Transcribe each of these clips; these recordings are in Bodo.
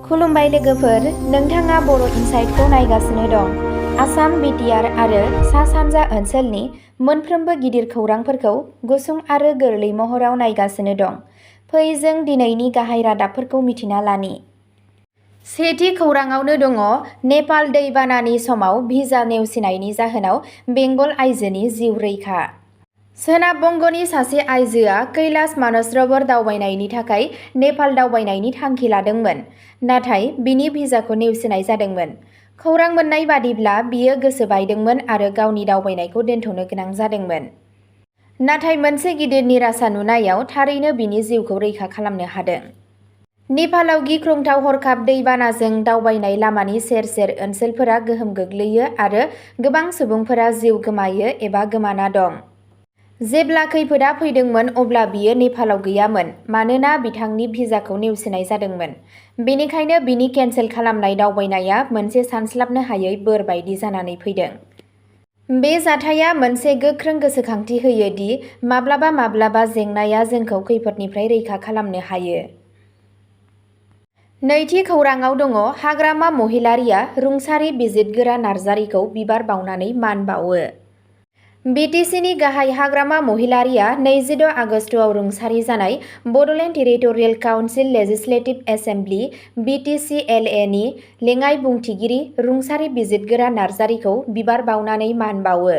खुलुमबाय लोगोफोर, नोंथाङा बर' इनसाइटखौ नायगासिनो दं। आसाम, बिटिआर आरो सा-सानजा ओनसोलनि मोनफ्रोमबो गिदिर खौरांफोरखौ गुसुं आरो गोरलै महराव नायगासिनो दं। फै जों दिनैनि गाहाय रादाबफोरखौ मिथिना लानि। सेथि खौराङावनो दङ नेपाल दैबानानि समाव भिजा नेवसिनायनि जाहोनाव बेंगल आइजोनि जिउ रैखा। सोनाब बंगनि सासे आइजोआ कैलाश मानसरोवर दावबायनायनि थाखाय नेपाल दावबायनायनि थांखि लादोंमोन, नाथाय बिनि भिजाखौ नेवसिनाय जादोंमोन। खौरां मोन्नाय बादिब्ला बियो गोसो बायदोंमोन आरो गावनि दावबायनायखौ दोनथ'नो गोनां जादोंमोन। नाथाय मोनसे गिदिर निराशा नुनायाव थारैनो बिनि जिउखौ रैखा खालामनो हादों। नेपालाव गिख्रंथाव हरखाब दैबानाजों दावबायनाय लामानि सेर-सेर ओनसोलफोरा गोहोम गोग्लैयो आरो गोबां सुबुंफोरा जिउ गोमायो एबा गोमाना दं। जेब्ला खैफोदआ फैदोंमोन अब्ला बियो नेपालाव गैयामोन मानोना बिथांनि भिजाखौ नेवसिनाय जादोंमोन। बेनिखायनो बिनि केन्सेल खालामनाय दावबायनाया मोनसे सानस्लाबनो हायै बोर बायदि जानानै फैदों। बे जाथाया मोनसे गोख्रों गोसोखांथि होयो दि माब्लाबा जेंनाया जोंखौ खैफोदनिफ्राय रैखा खालामनो हायो। नैथि खौराङाव दङ हाग्रामा महिलारीआ रुंसारि बिजितगोरा नार्जारीखौ बिबार बावनानै मान बावो। बिटिसिनि गाहाय हाग्रामा महिलारीआ 26 आगस्टआव रुंसारि जानाय Bodoland territorial council legislative assembly (BTC-LA) नि लेङाइ बुंथिगिरि रुंसारि बिजितगोरा नार्जारीखौ बिबार बावनानै मान बावो।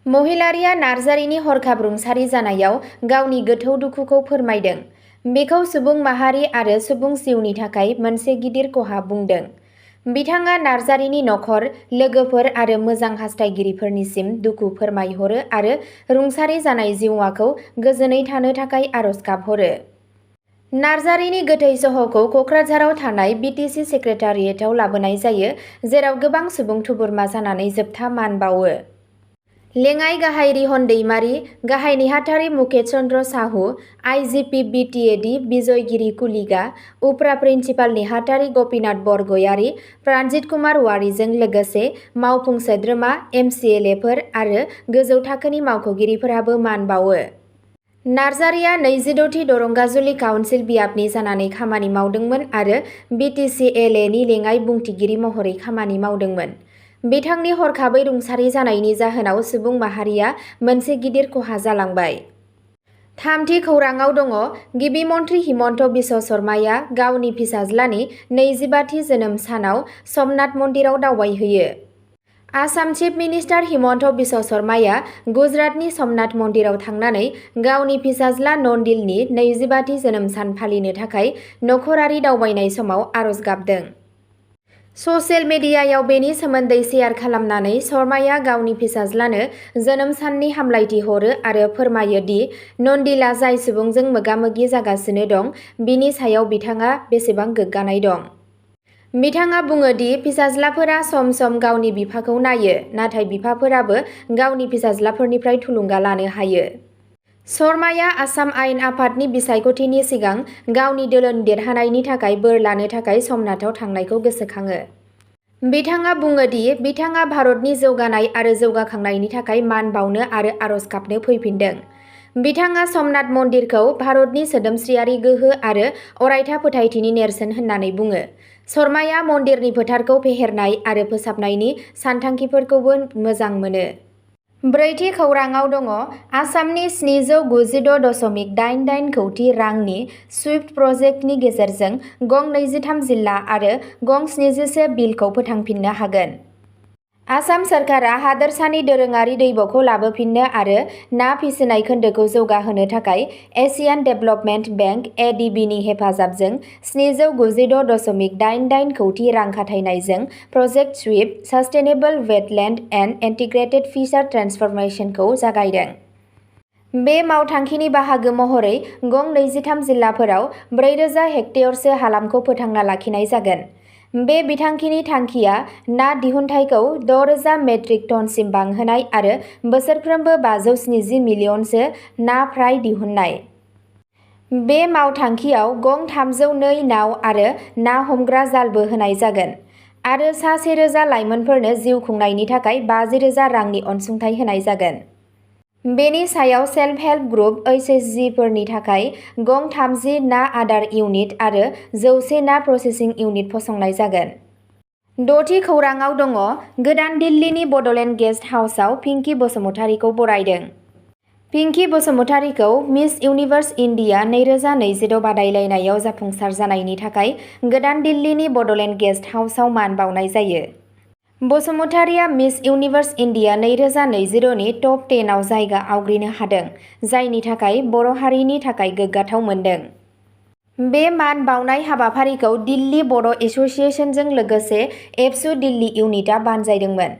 महिलारीआ नार्जारीनि हरखाब रुंसारि जानायाव गावनि गोथौ दुखुखौ फोरमायदों। बेखौ सुबुं माहारि आरो सुबुं जिउनि थाखाय मोनसे गिदिर खहा बुंदों। बिथाङा नार्जारीनि नखर, लोगोफोर आरो मोजां हास्थायगिरिफोरनिसिम दुखु फोरमायहरो आरो रुंसारि जानाय जिउमाखौ गोजोनै थानो थाखाय आरज गाबहरो। नार्जारीनि गोथै सह'खौ कक्राझाराव थानाय बिटिसि सेक्रेटारियेटआव लाबोनाय जायो, जेराव गोबां सुबुं थुबुरमा जानानै जोबथा मान बावो। लेङाइ गाहाय रिहन दैमारी, गाहाय नेहाथारि मुकेश चन्द्र साहू, आइजिपि बिटिएडि बिजयगिरि कुलिगा, उफ्रा प्रिन्सिपाल नेहाथारि गपिनाथ बरगयारी, प्राणजित कुमार वारीजों लोगोसे मावफुं सोद्रोमा, एमसिएलएफोर आरो गोजौ थाखोनि मावख'गिरिफोराबो मान बावो। नार्जारीआ 26थि दरंगाजुलि काउन्सिल बियाबनि जानानै खामानि मावदोंमोन आरो BTC-LA नि लेङाइ बुंथिगिरि महरै खामानि मावदोंमोन। बिथांनि हरखाबै रुंसारि जानायनि जाहोनाव सुबुं माहारिया मोनसे गिदिर खहा जालांबाय। थामथि खौराङाव दङ गिबि मन्थ्रि हिमन्त बिश्व शर्माया गावनि फिसाज्लानि 25थि जोनोम सानाव समनाथ मन्दिराव दावबायहैयो। आसाम चिफ मिनिस्टार हिमन्त बिश्व शर्माया गुजरातनि समनाथ मन्दिराव थांनानै गावनि फिसाज्ला नन्दिलनि 25थि जोनोम सान फालिनो थाखाय नखरारि दावबायनाय समाव आरज गाबदों। ससियेल मिडियायाव बेनि सोमोन्दै शेयार खालामनानै शर्माया गावनि फिसाज्लानो जोनोम साननि हामलायथि हरो आरो फोरमायो दि नन्दिलआ जाय सुबुंजों मोगा-मोगि जागासिनो दं बिनि सायाव बिथाङा बेसेबां गोग्गानाय दं। बिथाङा बुङो दि फिसाज्लाफोरा सम-सम गावनि बिफाखौ नायो, नाथाय बिफाफोराबो गावनि फिसाज्लाफोरनिफ्राय थुलुंगा लानो हायो। शर्माया आसाम आयेन आफादनि बिसायख'थिनि सिगां गावनि दोलोन देरहानायनि थाखाय बोर लानो थाखाय समनाथआव थांनायखौ गोसोखाङो। बिथाङा बुङो दि बिथाङा भारतनि जौगानाय आरो जौगाखांनायनि थाखाय मान बावनो आरो आरज गाबनो फैफिनदों। बिथाङा समनाथ मन्दिरखौ भारतनि सोदोमस्रियारि गोहो आरो अरायथा फोथायथिनि नेरसोन होननानै बुङो। शर्माया मन्दिरनि फोथारखौ फेहेरनाय आरो फोसाबनायनि सानथांखिफोरखौबो मोजां मोनो। ब्रैथि खौराङाव दङ आसामनि 796.88 कौटि रांनि स्विफ्ट प्रजेक्टनि गेजेरजों गं 23 जिल्ला आरो गं 71 बिलखौ फोथांफिननो हागोन। आसाम सोरखारा हादोरसानि दोरोङारि दैब'खौ लाबोफिन्नो आरो ना फिसिनाय खोन्दोखौ जौगाहोनो थाखाय एसियान डेभेलपमेन्ट बैंक (ADB) नि हेफाजाबजों 796.88 कौटि रां खाथायनायजों प्रजेक्ट स्विफ्ट, सास्टेनेबल वेटलेन्ड एन्ड इन्टिग्रेटेड फिसार ट्रेन्सफरमेशनखौ जागायदों। बे मावथांखिनि बाहागो महरै गं 23 जिल्लाफोराव 4000 हेक्टेयरसो हालामखौ फोथांना लाखिनाय जागोन। बे बिथांखिनि थांखिया ना दिहुनथायखौ 6000 मेट्रिक टनसिम बांहोनाय आरो बोसोरफ्रोमबो 570 मिलियनसो ना फ्राय दिहुननाय। बे मावथांखियाव गं 302 नाव आरो ना हमग्रा जालबो होनाय जागोन आरो सा 1000 लाइमोनफोरनो जिउ खुंनायनि थाखाय 50,000 रांनि अनसुंथाइ होनाय जागोन। बेनि सायाव सेल्फ हेल्प ग्रुप HSG-फोरनि थाखाय गं 30 ना आदार इउनिट आरो 100 ना प्रसेसिं इउनिट फसंनाय जागोन। 6थि खौराङाव दङ गोदान दिल्लीनि बडलेण्ड गेस्ट हाउसआव पिंकी बसुमतारीखौ बरायदों। पिंकी बसुमतारीखौ मिस इउनिभार्स इन्डिया 2026 बादायलायनायाव जाफुंसार जानायनि थाखाय गोदान दिल्लीनि बडलेण्ड गेस्ट हाउसआव मान बावनाय जायो। बसुमतारीया मिस इउनिभार्स इन्डिया 2026 नि टप 10 आव जायगा आवग्रिनो हादों, जायनि थाखाय बर' हारिनि थाखाय गोग्गाथाव मोनदों। बे मान बावनाय हाबाफारिखौ दिल्ली बर' एस'सिएशनजों लोगोसे एबसु दिल्ली इउनिटआ बानजायदोंमोन।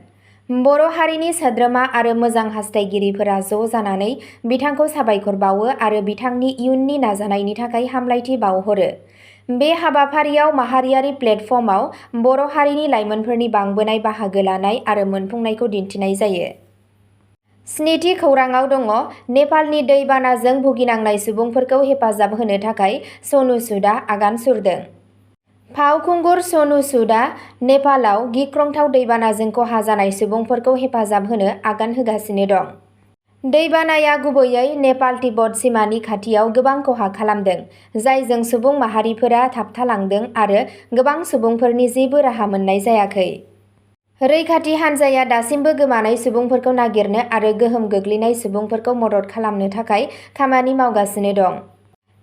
बर' हारिनि सोद्रोमा आरो मोजां हास्थायगिरिफोरा ज' जानानै बिथांखौ साबायखर बावो आरो बिथांनि इयुननि नाजानायनि थाखाय हामलायथि बावहरो। बे हाबाफारियाव माहारियारि प्लेटफर्मआव बर' हारिनि लाइमोनफोरनि बांबोनाय बाहागो लानाय आरो मोनफुंनायखौ दिन्थिनाय जायो। 7थि खौराङाव दङ नेपालनि दैबानाजों भुगिनांनाय सुबुंफोरखौ हेफाजाब होनो थाखाय सनु सुदआ आगान सुरदों। फावखुंगुर सनु सुदआ नेपालाव गिख्रंथाव दैबानाजों खहा जानाय सुबुंफोरखौ हेफाजाब होनो आगान होगासिनो दं। दैबानाया गुबैयै नेपाल-तिब्बत सिमानि खाथियाव गोबां खहा खालामदों, जायजों सुबुं माहारिफोरा थाबथालांदों आरो गोबां सुबुंफोरनि जेबो राहा मोननाय जायाखै। रैखाथि हान्जाया दासिमबो गोमानाय सुबुंफोरखौ नागिरनो आरो गोहोम गोग्लैनाय सुबुंफोरखौ मदद खालामनो थाखाय खामानि मावगासिनो दं।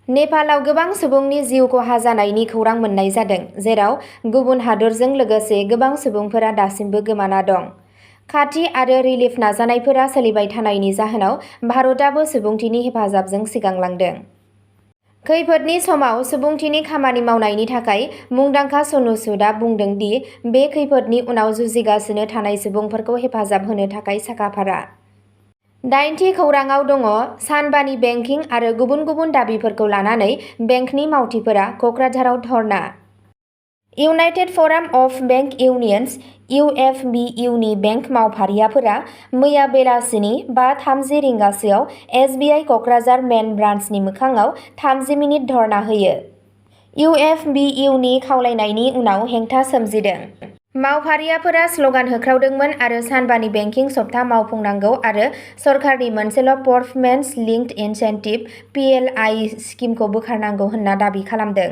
नेपालाव गोबां सुबुंनि जिउ खहा जानायनि खौरां मोन्नाय जादों, जेराव गुबुन हादरजों लोगोसे गोबां सुबुंफोरा दासिमबो गोमाना दं। खाथि आरो रिलिफ नाजानायफोरा सोलिबाय थानायनि जाहोनाव भारतआबो सुबुंथिनि हेफाजाबजों सिगांलांदों। खैफोदनि समाव सुबुंथिनि खामानि मावनायनि थाखाय मुंदांखा सनु सुदआ बुंदों दि बे खैफोदनि उनाव जुजिगासिनो थानाय सुबुंफोरखौ हेफाजाब होनो थाखाय साखाफारा। 8थि खौराङाव दङ सानबानि बेंकिं आरो गुबुन गुबुन दाबिफोरखौ लानानै बेंकनि मावथिफोरा कक्राझाराव dharna. United forum of bank unions (UFBU) नि बेंक मावफारियाफोरा मैया बेलासिनि 5:30 रिंगासोआव SBI कक्राझार मेन ब्रान्सनि मोखाङाव 30 मिनिट धर्ना होयो। UFBU नि खावलायनायनि उनाव हेंथा सोमजिदों। मावफारियाफोरा स्लगान होख्रावदोंमोन आरो सानबानि बेंकिं सप्ता मावफुंनांगौ आरो सरकारनि मोनसेल' परफर्मेन्स लिंक्ड इनसेन्टिभ (PLI) स्किमखौ बोखारनांगौ होनना दाबि खालामदों।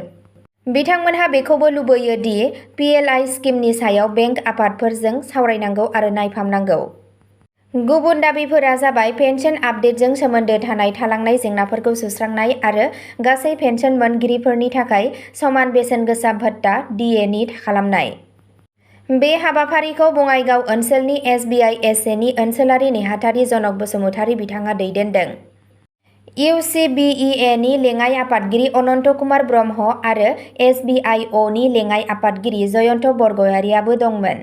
बिथांमोनहा बेखौबो लुबैयो दि PLI स्किमनि सायाव बेंक आफादफोरजों सावरायनांगौ आरो नायफामनांगौ। गुबुन दाबिफोरा जाबाय पेन्सन आपडेटजों सोमोन्दो थानाय थालांनाय जेंनाफोरखौ सुस्रांनाय आरो गासै पेन्सन मोनगिरिफोरनि थाखाय समान बेसेन गोसा भत्ता (DA) नि खालामनाय। बे हाबाफारिखौ बङाइगाव ओनसोलनि SBI SA नि ओनसोलारि नेहाथारि जनक बसुमतारी बिथाङा दैदेनदों। UCBEA नि लेङाइ आफादगिरि अनन्त कुमार ब्रह्म आरो SBIO नि लेङाइ आफादगिरि जयन्त बरगयारियाबो दंमोन।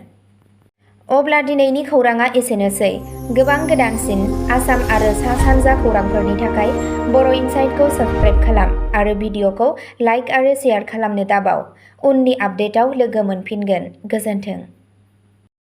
अब्ला दिनैनि खौराङा एसेनोसै। गोबां गोदानसिन आसाम आरो सा-सानजा खौरांफोरनि थाखाय बर' इनसाइटखौ साबस्क्राइब खालाम आरो भिडिअखौ लाइक आरो शेयार खालामनो दाबाव। उननि आपडेटआव लोगो मोनफिनगोन। गोजोन्थों।